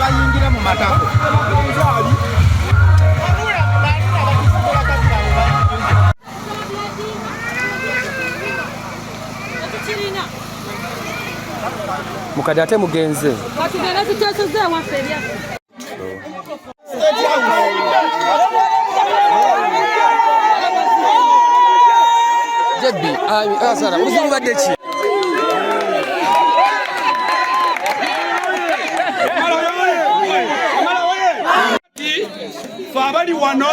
Bayingira mu matako. Mukadde ate mugenze. Katugende tuteeseze ewaffe ebyaffe. Jebbi, Sara, obuzibu bubadde ki? Fe abali wano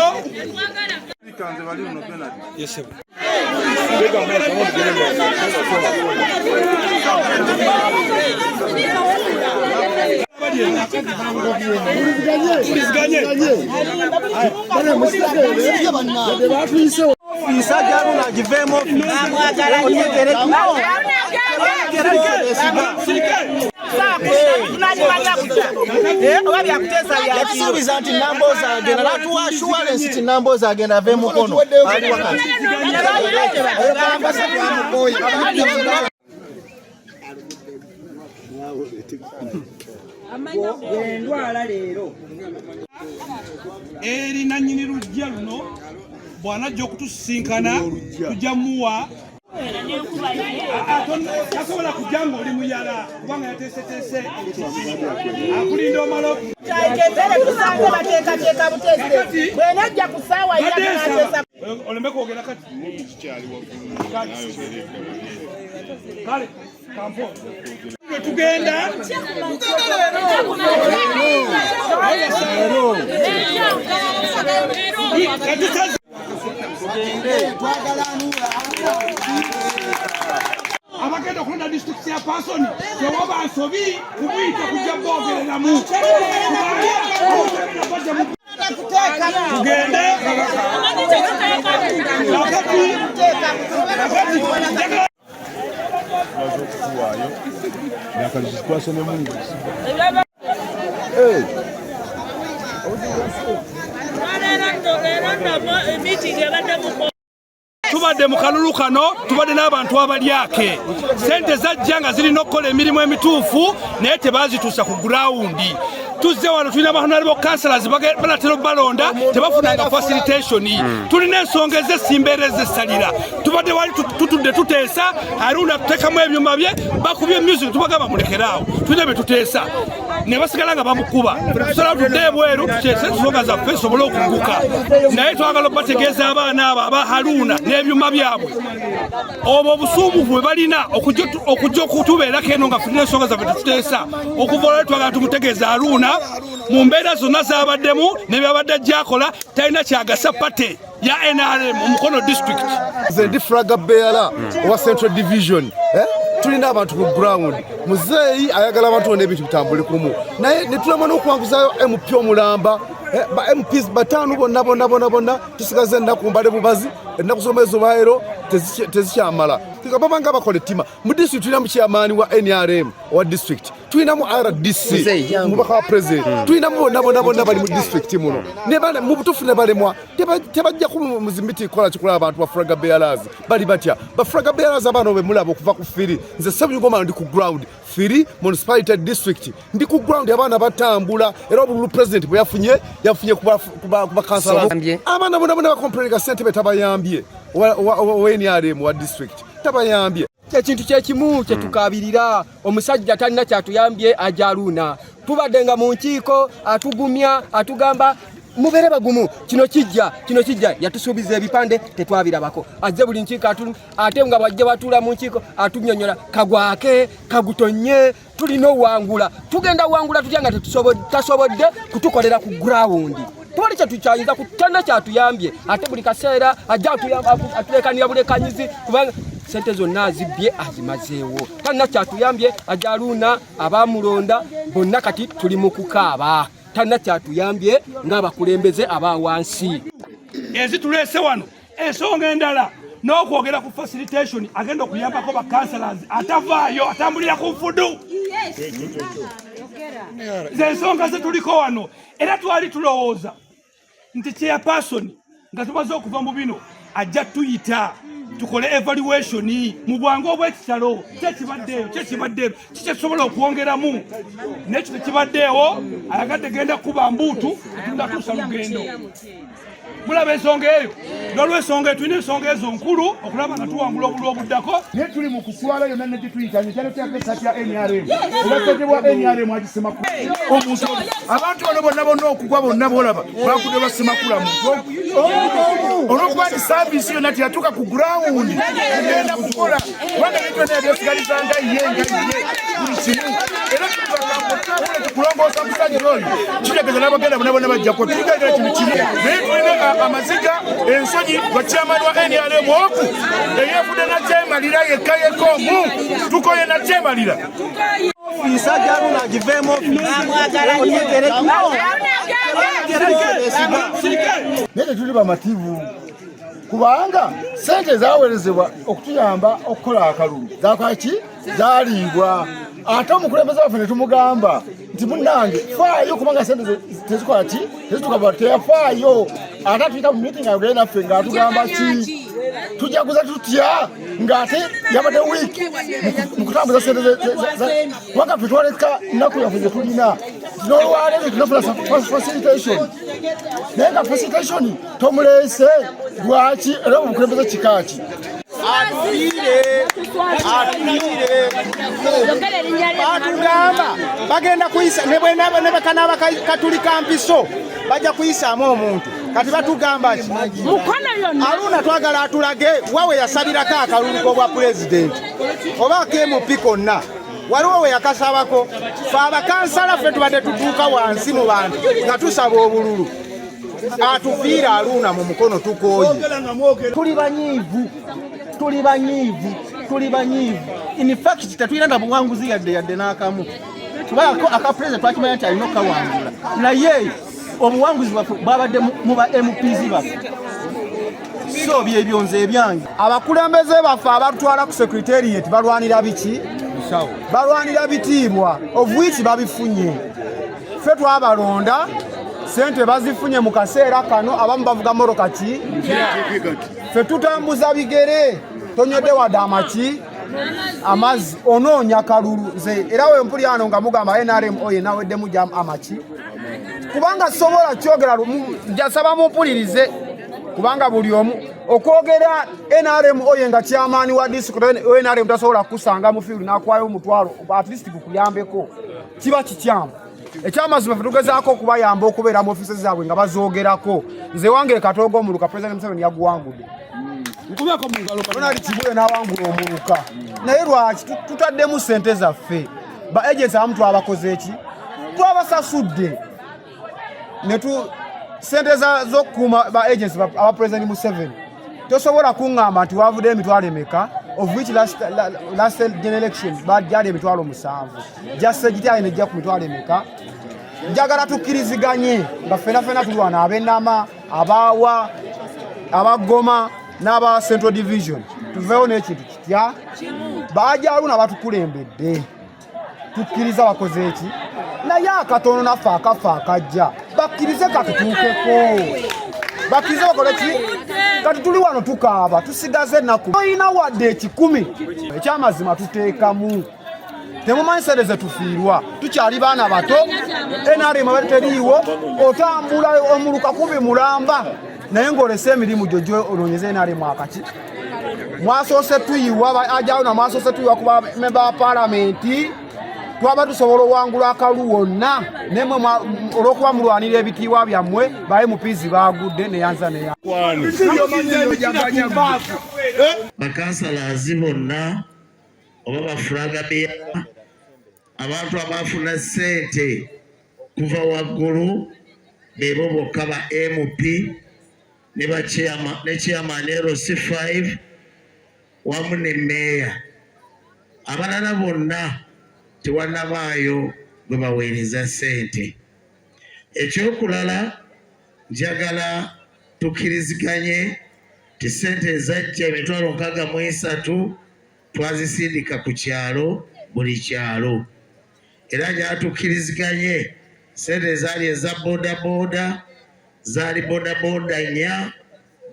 Yatusuubiza nti Nambooze agenda natuwa assurance nti Nambooze agenda ave Mukono ali wakati. Bwendwala leero Eri nanyini lujja luno bw'anajja okutusisinkana tujja muwa. Tasobola kujja ng'oli muyala kubanga yateeseteese akulinda omala. Kyekebere tusanze bateekateeka buteesi bwenajja ku ssaawa. Oleme kwogera kati. Kale kampo tugenda. Katusaze abagenda okulonda district chairperson, tewaba nsobi kumuyita kujja boogereramu. Tugende kakati kakati njagala Tumaze okutuwaayo yakalizikwasa ne Mungu. Tubadde mu kalulu kano, tubadde n'abantu abalyake sente zajja nga zirina okukola emirimu emituufu, naye tebazituusa ku ground. Tuzze wano, tulina ba honorable councillors banatera obalonda, tebafunanga facilitation. Tulina ensonga ez'essimba era ez'essalira. Tubadde wali tutudde tuteesa, Haruna tuteekamu ebyuma bye bakubye music, tubagamba mulekeraawo, tulina bye tuteesa, ne basigala nga bamukuba. Tusalawo tudde ebweru tuteese ensonga zaffe zisobole okuguka, naye twagala okubategeeza abaana abo aba Haruna n'ebyuma byabwe, obwo obusuumuvu bwe balina okujja okutubeerako eno nga tulina ensonga zaffe tetuteesa. Okuva olwali twagala tumutegeeza Haruna mu mbeera zonna z'abaddemu ne byabadde ajjakola, talina kyagasa party ya NRM Omukono district. Nze ndi flag bearer owa Central Division, eh? Tulina abantu ku ground. Muzeeyi ayagala abantu bonna ebintu bitambule kumu, naye netulama n'okuwanguzayo MP omulamba, eh, ba MPs bataano bonna bonna bonna bonna. Tusigaze ennaku mbale bubazi, ennaku z'omwezi olwaleero tezikyamala. Babanga bakola ettima mu district. Tulinamu chairman wa NRM owa district, tulinamu RDC, mubaka wa president, tulinamu bonna bonna bonna bali mu district muno. Mu butuufu ne balemwa, tebajjaku muzimiti kukola kikola. Abantu ba flag bearers bali batya? Ba flag bearers abaana be mulaba okuva ku firi, nze Sebunyugoma ndi ku ground, firi municipality district, ndi ku ground, abaana batambula. Era obululu president bwe yafunye, yafunye ku bakansala. Abaana bonna bonna bacomplaininga ssentebe tabayambye, owa NRM wa district tabayambye. Ekintu kyekimu kyetukabirira, omusajja talina kyatuyambye. Ajaluuna tubadde nga mu nkiiko atugumya, atugamba mubeere bagumu, kino kijja, kino kijja. Yatusuubiza ebipande, tetwabirabako. Azze buli nkiiko ate nga bwajja batuula mu nkiiko atunyonyola kagwake kagutonye, tulina owangula, tugenda wangula tutya nga tasobodde kutukolera ku ground? Tewali kyetukyayinza kutana kyatuyambye. Ate buli kaseera ajja atulekanira bulekanyizi, kubanga sente zonna azibbye, azimazeewo, talina kyatuyambye. Ajaluuna abamulonda bonna kati tuli mu kukaaba, talina kyatuyambye ng'abakulembeze aba wansi. Ezituleese wano ensonga endala n'okwogera ku facilitation agenda okuyambako ba councillors, atavaayo atambulira ku nfudu. Ze ensonga zetuliko wano. Era twali tulowooza nti chairperson Nga tumaze okuva mu bino, ajja tuyita tukole evaluation mu bwangu obw'ekitalo. Kyekibaddeeyo, kyekibaddeeyo, kikyetusobola okwongeramu, nekyo tekibaddeewo. Ayagadde genda kuba mbuutu, tetunatuusa lugendo. Mulaba ensonga eyo? N'olwensonga eyo tulina ensonga ezo nkulu okulaba nga tuwangula obulwa obuddako. Naye tuli mu kuswala yonna negituyitanye kyaleteako kya NRM, obwasajja bwa NRM agisema omuntu. Abantu bano bonna bonna okugwa bonna bolaba bakudde basimakula muntu olwokuba nti service yonna teyatuuka ku ground kugenda kukola, kubanga ebintu byonna yabyesigaliza nga ye buli kimu. Era tukulongoosa musajja oyo kitegeeza n'abagenda bonna bonna bajjako tutegera kintu kimu. Naye tulina amaziga, ensonyi gwa chairman wa NRM oku eyefudde nakyemalira yekka yekka omu. Tukoye nakyemalira. Ofiisi ajaluna agiveemu, ofiisi. Naye tetuli bamativu kubanga sente zaweerezebwa okutuyamba okukola akalulu zakwaki zaliibwa. Ate omukulembeze waffe netumugamba nti, "Munnange, faayo kubanga sente tezikola ki, tezituka." Teyafaayo. Ate atuyita mu meeting ayogere naffe ng'atugamba ki, tujaguza tutya ng'ate yabadde wiiki mu kutambuza sente, kubanga ffe twaleka nnaku yaffe gye tulina n'olwaleero tunafuna facilitation, naye nga facilitation tomuleese lwaki? Era obukulembeze kikaaki? Atufiire, atufiire. Batugamba bagenda kuyisa ne bwekanaba katuli kampiso, bajja kuyisaamu omuntu. Kati batugamba ki? Mukono yonna. Aluna twagala atulage wawe yasabirako akalulu k'obwa pulezidenti oba aka MP konna. Waliwo we yakasabako? Fe abakansala ffe tubadde tutuuka wansi mu bantu nga tusaba obululu. Atufiire Aluna mu Mukono, tukooye. Tuli banyiivu, tuli banyiivu, tuli banyiivu. In fact tetulina na buwanguzi yadde yadde n'akamu, kubanga aka president twakimanya nti alina okukawangula, naye obuwanguzi bwaffe bwabadde mu ba MPs baffe. So byebyo nze ebyange. Abakulembeze baffe abatwala ku secretariat balwanira biki? Balwanira bitiibwa, of which babifunye. Ffe twabalonda, sente bazifunye mu kaseera kano. Abamu bavuga mmotoka ki, ffe tutambuza bigere. Tonywedde wadde amaki amazzi, onoonya kalulu. Nze era we mpuli ano nga mugamba NRM oye, naweddemu jamu amaki, kubanga sobola kyogera. Njasaba mumpulirize, kubanga buli omu okwogera NRM oye nga chairman wa district NRM tasobola kusanga mu field nakwayo omutwalo at least gukuyambeko, kiba kikyamu. Ekyamazima ffe tugezaako okubayamba okubeera mu ofisi zaabwe nga bazoogerako. Nze wange ekatooga omuluka President Museveni yaguwangudde. Nkubeko mu ngalo. Ronald Kibuye n'awangula omuluka, naye lwaki tutaddemu sente zaffe? Ba agents abamu twabakoze eki, twabasasudde netu sente z'okukuuma ba agents aba President Museveni. Tosobola kuŋŋamba nti wavudde emitwalo emeka, of which last general election gyali emitwalo 7, jasse gityayi nejja ku mitwalo emeka? Njagala tukkiriziganye nga ffena ffena tulwana, ab'enama, abaawa, abagoma n'aba Central Division, tuveewo n'ekintu kitya. Bajaluna batukulembedde, tukkiriza bakoze eki, naye akatono naffe akafa akajja bakkirize katutuukeko, bakkirize bakole ki. Kati tuli wano tukaaba, tusigaze ennaku olina wadde 100. Ekyamazima tuteekamu, temumanyi sente zetufiirwa, tukyali baana bato. NRM abadde teriiwo, otambula omuluka kubi mulamba, naye ng'olese emirimu gyo gyo onoonyeza NRM. Akaki mwasoose tuyiwa ajawuna, mwasoose tuyiwa ku bamemba ba palamenti. Twaba tusobola owangula akalu wonna, nemwe olw'okuba mulwanira ebitiibwa byammwe, ba MPs bagudde neyanza neya. Bakansalazi bonna oba ba flag bearer, abantu abafuna ssente kuva waggulu bebo bokka ba MP ne ba ne chairman LC5 wamu ne meeya. Abalala bonna tewannabaayo gwe baweereza ssente. Ekyokulala, njagala tukkiriziganye ti ssente ezajja 630,000 twazisindika ku kyalo, buli kyalo. Era njagala tukkiriziganye, ssente ezaali eza bodaboda zaali bodaboda nnya.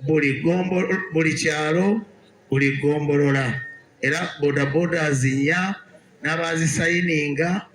Buli kyalo, buli ggombolola, era bodaboda zinya n'abazisayininga.